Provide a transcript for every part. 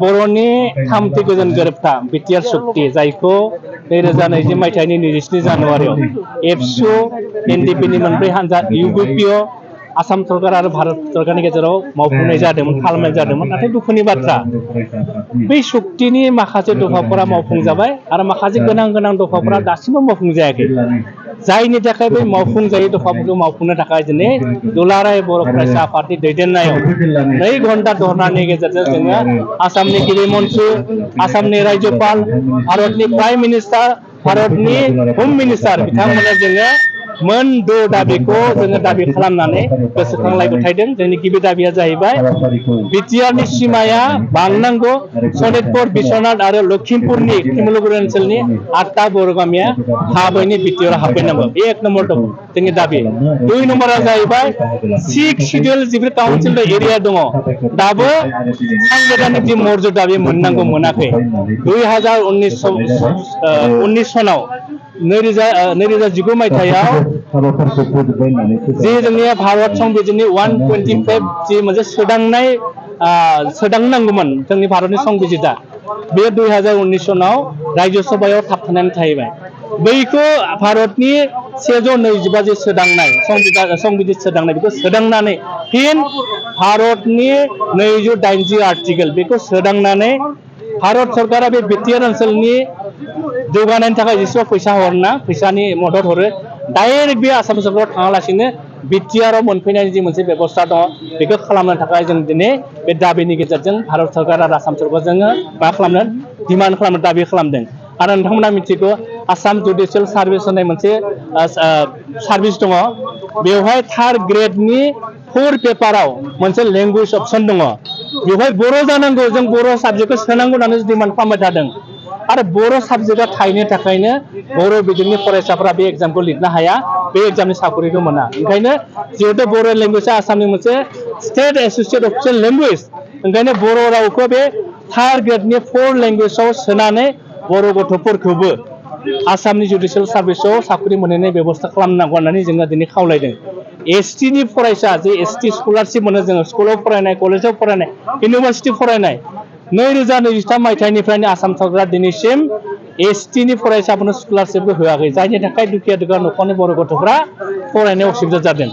बर'नि थामथि गोजोन गोरोबथा बिटिआर सुक्ति जायखौ 2020 मायथाइनि 27 जानुवारियाव एबसु एनडिपिनि मोनब्रै हानजा इउपिपिअ आसाम सरकार आरो भारत सरकारनि गेजेराव मावफुंनाय जादोंमोन खालामनाय जादोंमोन नाथाय दुखुनि बाथ्रा बै सुक्तिनि माखासे दफाफोरा मावफुंजाबाय आरो माखासे गोनां गोनां दफाफोरा दासिमबो मावफुंजायाखै जायनि थाखाय बै मावफुंजायै दफाफोरखौ मावफुंनो थाखाय दिनै दुलाराय बर' फरायसा आफादनि दैदेननायाव 2 घन्टा धरनानि गेजेरजों जोङो आसामनि गिबि मन्थ्रि आसामनि राज्यपाल भारतनि प्राइम मिनिस्टार भारतनि होम मिनिस्टार बिथांमोना जोङो मोन द' दाबिखौ जोङो दाबि खालामनानै गोसोखांलाय गथायदों जोंनि गिबि दाबिया जाहैबाय बिटिआरनि सिमाया बांनांगौ सनितपुर बिश्वनाथ आरो लखिमपुरनि तिमुलुगुरि ओनसोलनि 8टा बर' गामिया थाबैनो बिटिआर हाबफैनांगौ बे 1 नम्बर दं जोंनि दाबि 2 नम्बरा जाहैबाय 6 शिडिउल जिब्रै काउन्सिल एरिया दङ दाबो साংবিধাनिक जि मर्यादा बे मोननांगौ मोनाखै 2019 सनाव 2019 मायथाइयाव जे जोंनि भारत संबिजिरनि 125 जि मोनसे सोदांनांगौमोन जोंनि भारतनि संबिजिरा बे 2019 सनाव राज्य सभायाव थाबथानानै थाहैबाय बैखौ भारतनि 125 जे सोदांनाय संबिजिर सोदांनाय बेखौ सोदांनानै फिन भारतनि 280 आर्टिकेल बेखौ सोदांनानै भारत सरकारा बे बिटिआर ओनसोलनि जौगानायनि थाखाय जेसेबां फैसा हरना फैसानि मदद हरो डाइरेक्ट बे आसाम सरकाराव थाङालासिनो बिटिआरआव मोनफैनायनि जि मोनसे बेबस्था दङ बेखौ खालामनो थाखाय जों दिनै बे दाबिनि गेजेरजों भारत सरकार आरो आसाम सरकारजों मा खालामनो डिमान्ड खालामनो दाबि खालामदों आरो नोंथांमोना मिथिगौ आसाम जुडिशियेल सार्भिस होननाय मोनसे सार्भिस दङ बेवहाय 3rd ग्रेडनि 4 पेपाराव मोनसे लेंगुवेज अपसन दङ बेवहाय बर' जानांगौ जों बर' साबजेक्टखौ सोनांगौ होननानै डिमान्ड खालामबाय थादों आरो बर' साबजेक्टआ थाहैनो थाखायनो बर' बिजोंनि फरायसाफोरा बे एग्जामखौ लिरनो हाया बे एग्जामनि साकरिखौ मोना ओंखायनो जिहेतु बर' लेंगुवेजआ आसामनि मोनसे स्टेट एसोसिएटेड अफिसियेल लेंगुवेज ओंखायनो बर' रावखौ बे 3rd ग्रेडनि 4 लेंगुवेजाव सोनानै बर' गथ'फोरखौबो आसामनि जुडिशियेल सार्भिसाव साकरि मोननायनि बेबस्था खालामनांगौ होननानै जोङो दिनै खावलायदों एसटिनि फरायसा जे एसटि स्कलारशिप मोनो जोङो स्कुलाव फरायनाय कलेजाव फरायनाय इउनिभार्सिटि फरायनाय 2023 मायथाइनिफ्रायनो आसाम सरकारा दिनैसिम एसटिनि फरायसाफोरनो स्कलारशिपबो होआखै जायनि थाखाय दुखिया दुखिया न'खरनि बर' गथ'फ्रा फरायनायाव असुबिदा जादों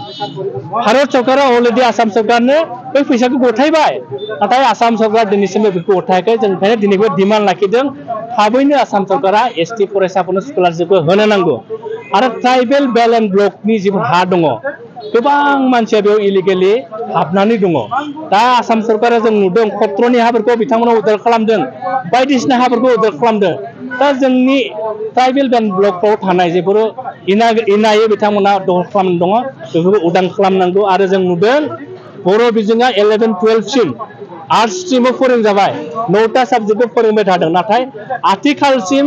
भारत सरकारा अलरेडि आसाम सरकारनो बै फैसाखौ गथायबाय नाथाय आसाम सरकारा दिनैसिमबो बेखौ गथायाखै जों ओंखायनो दिनैबो डिमान्ड लाखिदों थाबैनो आसाम सरकारा एसटि फरायसाफोरनो स्कलारशिपखौ होनो नांगौ आरो ट्राइबेल बेल्ट एन्ड ब्लकनि जि हा दङ गोबां मानसिया बेयाव इलिगेलि हाबनानै दङ दा आसाम सरकारा जों नुदों खत्रनि हाफोरखौ बिथांमोना उद्धार खालामदों बायदिसिना हाफोरखौ उद्धार खालामदों दा जोंनि ट्राइबेल बेल्ट ब्लकफ्राव थानाय जेफोर इनायै बिथांमोना दखल खालामनानै दङ बेफोरखौ उदां खालामनांगौ आरो जों नुदों बर' बिजोङा 11-12 सिम आर्ट्स स्ट्रिमाव फोरोंजाबाय 9टा साबजेक्टखौ फोरोंबाय थादों नाथाय आथिखालसिम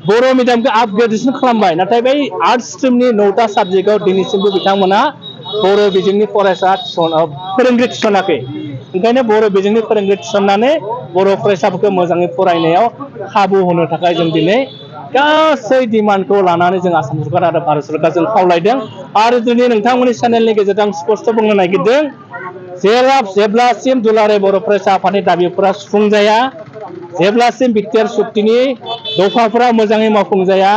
बर' मिडियामखौ आपग्रेडेसन खालामबाय नाथाय बै आर्ट्स स्ट्रिमनि 9टा साबजेक्टआव दिनैसिमबो बिथांमोना बर' बिजोंनि फरायसा फोरोंगिरि थिसनाखै ओंखायनो बर' बिजोंनि फोरोंगिरि थिसननानै बर' फरायसाफोरखौ मोजाङै फरायनायाव खाबु होनो थाखाय जों दिनै गासै डिमान्डखौ लानानै जों आसाम सरकार आरो भारत सरकारजों खावलायदों आरो दिनै नोंथांमोननि चेनेलनि गेजेरजों स्पष्ट बुंनो नागिरदों जेब्लासिम दुलाराय बर' फरायसा आफादनि दाबिफोरा सुफुंजाया जेब्लासिम बिटिआर सुक्तिनि दफाफोरा मोजाङै मावफुंजाया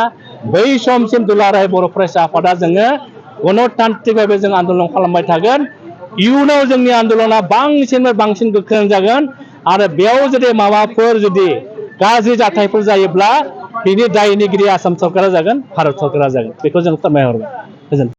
बै समसिम दुलाराय बर' फरायसा आफादा जोङो गणतान्त्रिक भाबै जों आन्दलन खालामबाय थागोन इयुनाव जोंनि आन्दलना बांसिननिफ्राय बांसिन गोख्रों जागोन आरो बेयाव जुदि माबाफोर जुदि गाज्रि जाथायफोर जायोब्ला बिनि दायनिगिरि आसाम सरकारा जागोन भारत सरकारा जागोन बेखौ जों फोरमायहरबाय गोजोन्थों।